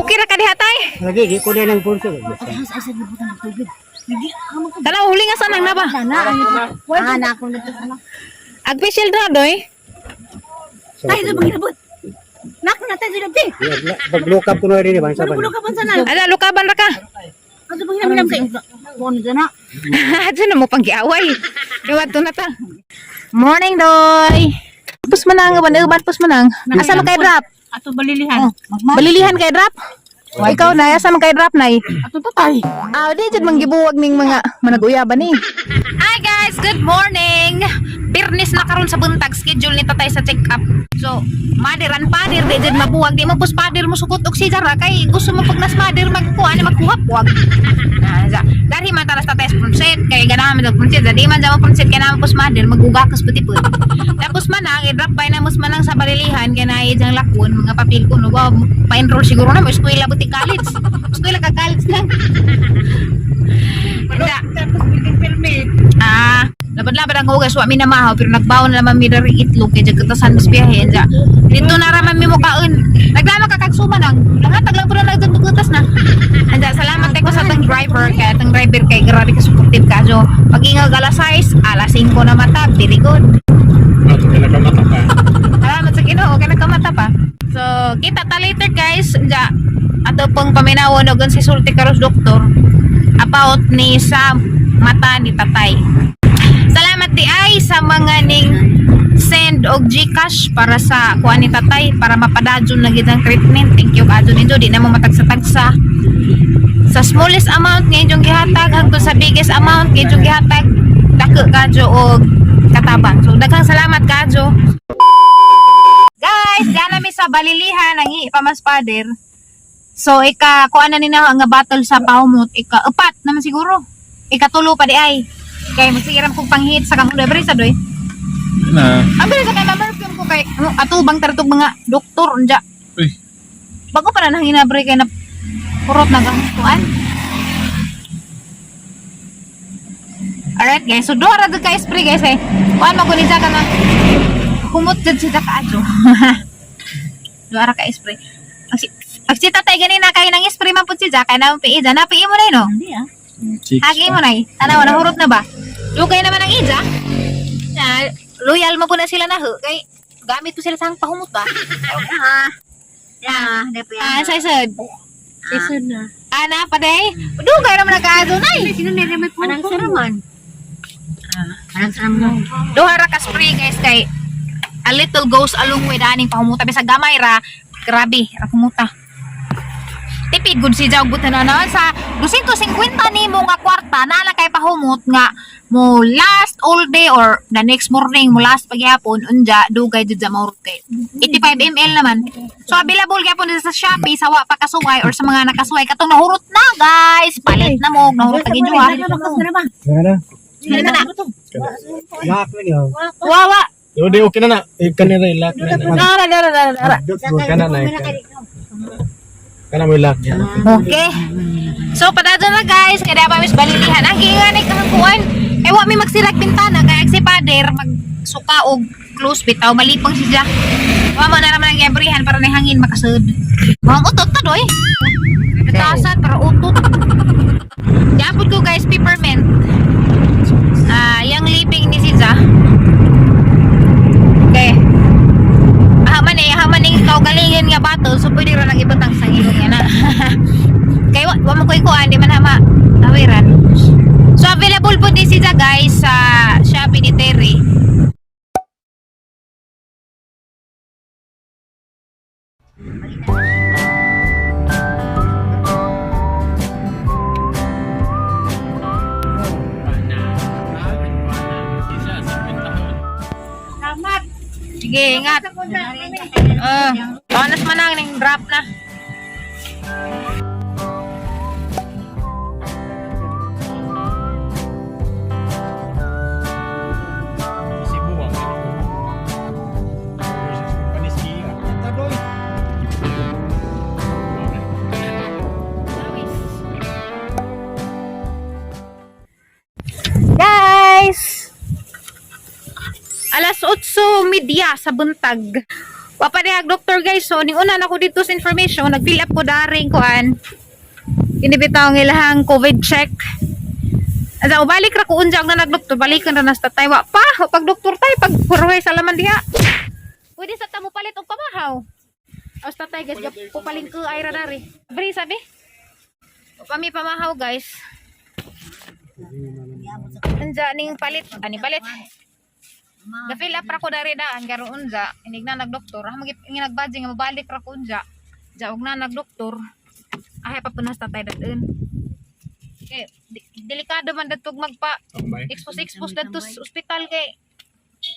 Okay ra ka diha, tay? Lagi di ko na ng pulso. Tanaw huli nga sanang na ba? Ah, na ako na to. Ag facial na doy. Tayo sa panginabot. Nako na tayo sila te. Paglukap ko na rin ba sa ban. Pulo ka pa sana. Ala lukaban ra ka. Ano ba hinamilam kay? Kuno dyan na. Adyo na mo pang giaway. Iwat na ta. Morning, doy. Pus manang, uban pus manang. Asa man kay drop? Ato balilihan. Balilihan kay drop? O, ikaw na, asa man kay drop nay? Ato tatay. Ah, di jud manggibuwag ning mga managuyaban ni. Hi guys, good morning. Pirnis na karon sa buntag schedule ni tatay sa check-up. So, mother and father di jud mabuwag, di mo pus father mo sukot og sijar ra kay gusto mo pag nas mother magkuha ni magkuha-puwag. Ah, Dari man taras tatay sa punset kay ganahan man og punset, di man jamo punset kay naman pus mother magugakas puti pud. Tapos manang i-drop by na mus manang sa balilihan kay naay diyang lakon mga papel ko no wow, pa-enroll siguro na mo eskwela buti college. Eskwela ka college lang. Wala. Tapos building permit. Ah, labad-labad ang hugas, wa mi namahaw, pero nagbaon na naman mi dari itlog, kaya katasan mas biyahe, dya. Dito na raman mi mukaon. Nagdama ka kag suma nang, langatag lang po na nagdugutas na. Anja, salamat ko sa atong driver, kaya atong driver kay grabe ka supportive ka. So, pag ingag alas 6, alas 5 na mata, very good. Ato ka nakamata pa. Salamat sa Ginoo kay nagkamata pa. So, kita ta later guys. Diya, ato pong paminawon og si sulti karos doktor about ni sa mata ni tatay. Salamat di ay sa mga ning send og GCash para sa kuan ni tatay para mapadadyon na gid ang treatment. Thank you kaadto ninyo, di na mo matagsa-tagsa. Sa smallest amount nga inyong gihatag hangtod sa biggest amount nga inyong gihatag, dako kadyo og katabang. So daghang salamat kadyo. Guys, dyan namin sa balilihan ang ipamas father. So ika kuan na ni na nga battle sa pahumot, ika upat naman siguro. Ikatulo pa di ay. Kay magsigiram kong panghit sa kang doy sa doy. Na. Ang bilis sa kay ma-perfume ko kay ano, atubang tartog mga doktor unja. Uy. Bago pa na nang hinabre kay na purot na gang kuan. Alright guys, so duha ra jud ka spray guys eh. Kuan man ko ni ka na humot jud siya kaadyo. Duha ra ka spray. Ang si ang si tatay ganina kay nang spray man pud si Jack kay na pi na pi mo na no. Hindi ah. Chicks. Agi mo na Tanaw, nahurot na ba? Lugay naman ang ija. Na, loyal mo po na sila na ho. Kay, gamit ko sila sa pahumot ba? Ah. Ya, di pa Ah, sa isod. Isa na. Ah, na, paday. Dugay naman nagkaado na eh. Sino na may puno? Anang saraman. Anang saraman. Duha ra ka spray guys kay a little goes a long way daning pahumuta. Bisag gamay ra, grabe, ra kumuta. Tipid gud si Jaw gud na na sa 250 nimo nga kwarta na lang kay pahumot nga mo last all day or the next morning mo last pagyapon unja dugay jud sa maurot kay 85 ml naman. So available gyapon sa Shopee sa wa pa kasuway or sa mga nakasuway katong nahurot na guys, palit na mo nahurot na gid ha. Wala na. Ano na? Lock na niyo. Wawa. Yo, di okay na na. Eh, kanina yung lock na na. Dara dara dara dara. Kana na. Kana mo yung lock niya. Okay. So padadto na guys, kaya pa mis balilihan. Ang giingan ay kahangkuan. Eh wa mi magsilag bintana kay si pader magsuka og close bitaw malipong siya. Wa mo na naman ang giabrihan para na hangin makasud. Mga utot ta doy. Bitasan para utot. Yapod ko guys peppermint. Ah, yang living ni Siza. Okay. Haman eh, haman eh, kaugalingon nga bato, so pwede ra nang ibutang sa ilong nga na. Kay wa mo koy kuan, di man hama tawiran. So available po din siya guys sa Shopee ni Terry. Salamat. Sige, ingat. Bonus man ang ning drop na. Cebu ang versus Paniski. Tadoy. Guys! Alas 8:30. sa buntag. Wa pa diha doktor, guys. So ning una na ko dito sa information, nag-fill up ko daring kuan. Kini bitaw ang ilahang COVID check. Asa balik ra ko unja og na nagdoktor, balikan ra na sa tatay, wa pa. Wa pag doktor tay pag purway sa laman diha. Pwede sa tamo palit og pamahaw. Os tatay, guys, pupalingko ay ra dari. Bri sabi. Wa pa mi pamahaw, guys. Unja ning palit, ani palit. Ga-fill up ra ko dari daan karon unja, inig na nagdoktor. Ah, magi nagbadjing nga mabalik ra ko unja. Ja og na nagdoktor. Ay pa punas tatay dadun. Eh, delikado man dadto magpa expose expose dadto sa ospital kay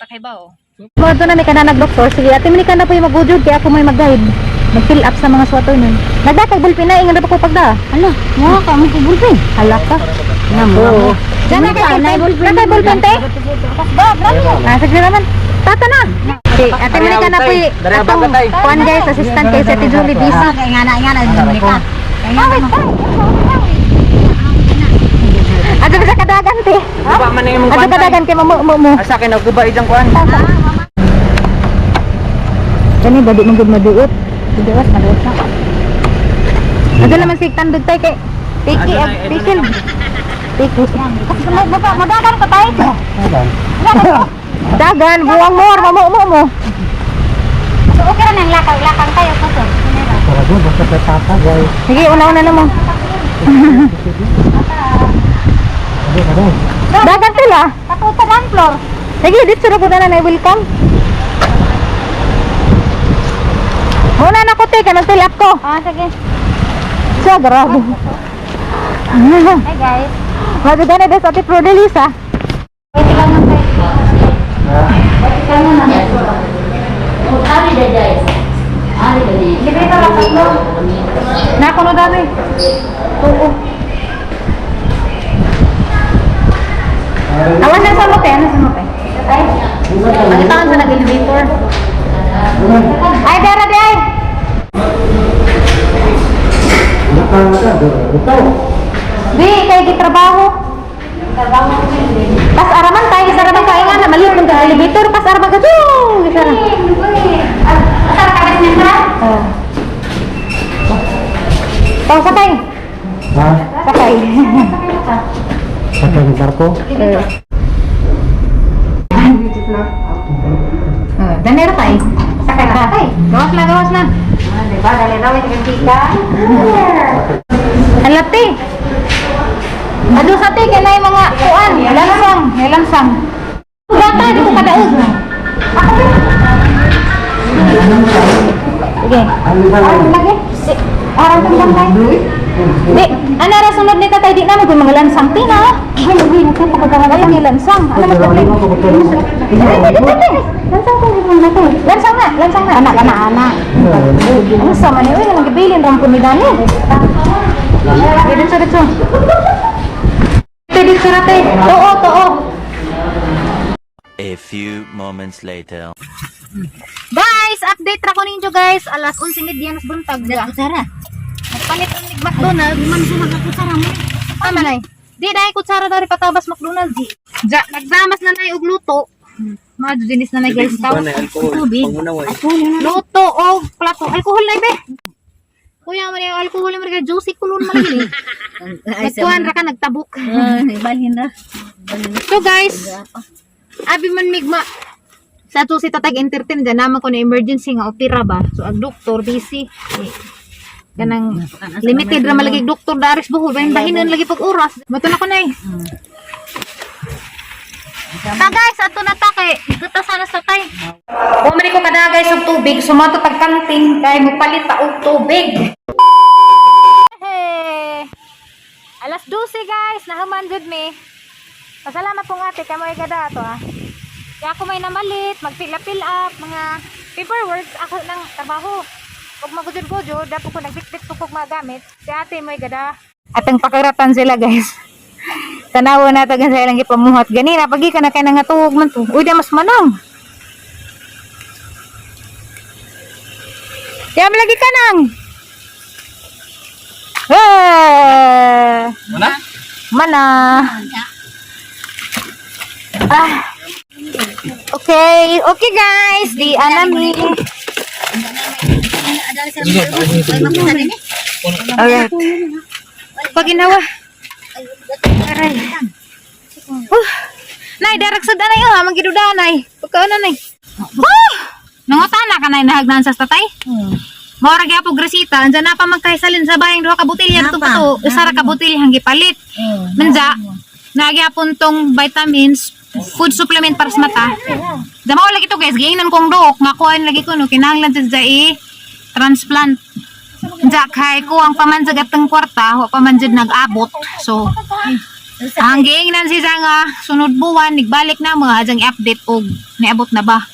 takay ba oh. Mo na may kana nagdoktor. Sige, ate mi ka na po yung magujod kay ako may mag-guide. Mag-fill up sa mga swato nun. Nagdakag bulpin na ingan ra pa ko pagda. Hala, mo ka mo bulpin. Hala ka. Namo. Diyan na kay bulpin. Nakay bulpin te. Ah, sige naman. Tata na. Okay, ate mi ka na po yung atong kuan, guys, assistant kay sa Ate Julie busy. Kay nga na nga na ka. Ah, wait, tay. Ato sa kadagan te. Guba man na yung Ato kuan. kadagan kay mo mo mo. Asa kay nagguba idang kuan. Kani ba di man gud maduot. Diwas maduot na. Ato naman sig tandog tay kay tiki Ato ag na, ato na. tikil. Tiki. Madagan ka tay. Dagan. Dagan buwang mor mo mo mo. So okay ra nang lakang-lakang tayo ko to. Para doon, basta sa tata, guys. Sige, una-una na mo. Ano, ano? Dagan tila. Kato sa ground floor. Sige, dito ra ko na na welcome. Muna na ko te, kanang fill up ko. Ah, sige. Siya, grabe. Hi guys. Maganda na des Ate Prodelisa. Wait lang man tayo. Wait lang man. Libre ka lang tatlo. Nako no dami. Oo. Awan na sa mote, ano sa mote? Ay, Pagkitaan sa nag-elevator. Ay, dara di ay. Ito. Di, kay gitrabaho. Pas araman tayo, isa raman tayo nga na mali man ka elevator, pas araman ka dung. Isa ra. Asar ka rin na? Oh. Tao sakay. Ha? Sakay. Sakay ng barko? Eh. Oh, danero tayo. Sakay ka. Gawas na, gawas na. Ah, diba? Dali raw yung tika. Alate. Ado sa te kay mga kuan, lansang, may lansang. Gata di ko kadaog. Sige. Ano ba? Ay, lagi. Si aral kang bantay. Di, ana ra sunod ni tatay di na mo mga lansang tina. Ay, uy, nagkanta ko ka ni lansang. Ano man tayo? Lansang ko ni natay. Lansang na, lansang na. Anak, anak, anak. Ano sa man uy, nang gibilin ram po ni Dani. Dito, dito. Dito, dito na te. Oo, oo. A few moments later. Guys, update ra ko ninyo, guys. Alas 11:30 nas buntag. Kutsara. Nagpalit ang nig McDonald's. Man sumag kutsara mo. Tama nay. Di dai kutsara dari patabas McDonald's. Ja, nagdamas na nay og luto. Mga dinis na nay, guys. Kuan na alcohol. Tubig. Pangunaway. Luto og plato. Alcohol na be. Kuya man yung alcohol man kay juicy kulon man lagi. Nagkuhan ra ka nagtabok. Ay, balhin ra. So guys, abi man migma sa ato si tatag entertain dyan naman ko na emergency nga opera ba. So ang doktor busy. Eh, kanang limited ra malagi doktor daris buhol bahin bahinon lagi pag oras. Mato na ko nay. Ta guys, ato na ta kay ikuta sana sa tay. Bumili ko kada guys og tubig, sumato tag kantin kay mopalit ta og tubig. Hey! Alas 12 guys, nahuman jud mi. Pasalamat kong ate kay mo kada ato ah. Kaya ako may namalit, magpila-pil up, mga paperwork ako ng trabaho. Ug magujod-gujod, dapat ko nagbitbit ko kog mga gamit. Si ate mo gada. Atang pakiratan sila, guys. Tanawa na tagan sa ilang gipamuhat ganina pagi ka na kay nangatuog man to. Uy, di mas manang. Yam lagi ka nang. Eh! Mana? Mana. Ah. Okay, okay guys, di anami. Alright. Paginawa. Aray. Nay, darak sa danay oh, magiduda nay. Pagkaon nay. Huh! Nangutana ka nay nahagnan sa tatay? Mao ra gyapon resita, andyan na pa man kay salin sa bayang duha ka botelya to pa to, usa ra ka botelya ang gipalit. Manja, nagyapon tong vitamins, food supplement para sa mata. Dama lagi to guys, giingnan kong dook, makuha lagi ko no kinahanglan jud sa i transplant. Diya kay ko ang paman sa gatang kwarta, wa pa man jud nag-abot. So, ang giingnan siya nga sunod buwan nigbalik na mga adyang i-update og niabot na ba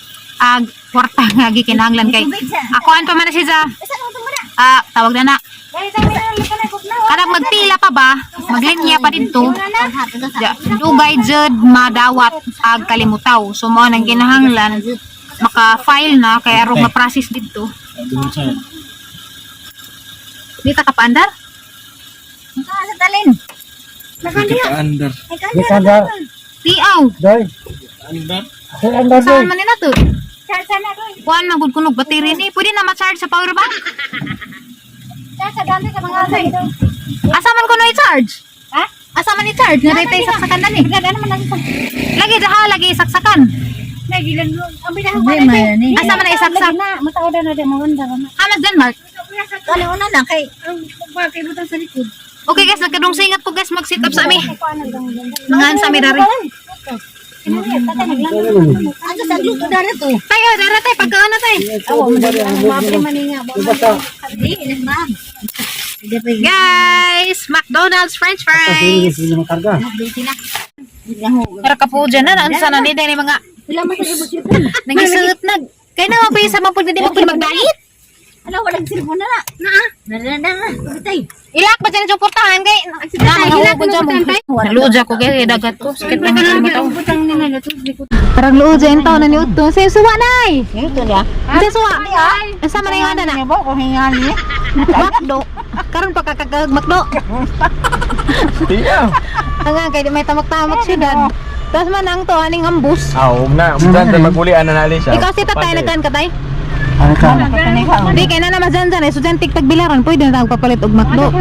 ag kwarta nga gikinahanglan kay akoan pa man na siya. Ah, tawag na na. Kanang magpila pa ba? Maglinya pa dito. Ja, dugay jud madawat ag kalimutaw. So mo nang ginahanglan maka-file na kay aron ma-process didto. Di ta ka paandar? Andar. Di ka andar. Tiaw. Doy. Sir, andar doy. Saan man nila to? Kuan man gud kunog battery ni. Pwede na ma-charge sa power bank. Asa man kuno i-charge? Ha? Asa man i-charge? Nga daytay saksakan na ni. Lagi daha lagi saksakan. Asa man na isaksak? Ah, mas Denmark. Okay guys, nagkadung singat ko guys, mag-sit up sa ami. Mangaan sa ami dari. Tayo, dara tayo, pagkaan na tayo. Guys, McDonald's French fries. Hindi mo karga. Para ka po dyan na, naunsa na ni dahil mga nangisuot na. Kaya na mapay sa mga pagdidi mo mag-diet. Ano, walang cellphone na na. Na, na, na, na. Bitay. Ilak ba dyan yung portahan kay? Na, mga hukod dyan mo. Naluod ko kay dagat ko. Sakit na ng mataw. Parang luod dyan tao na ni Uto. Sa'yo suwa nay! Ito niya. Sa'yo suwa! Ang sama na yung ana na. Makdo. Karon pa kakagag makdo. Tiyaw. Ang nga kay di may tamak-tamak syudad. Tapos man ang to aning ambus. Ah, huwag na. Umdan, magulian na nali siya. Ikaw si tatay nagkan ka tay? Ano ka? Di kay na naman dyan dyan. Estudyante tagbilaran pwede na tawag papalit og makdo.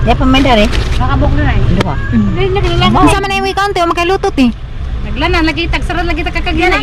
Di pa may dari. Unsa man na yung weekend, te, makailutot eh. Naglanan lagi tagsaran lagi tagkakagyan.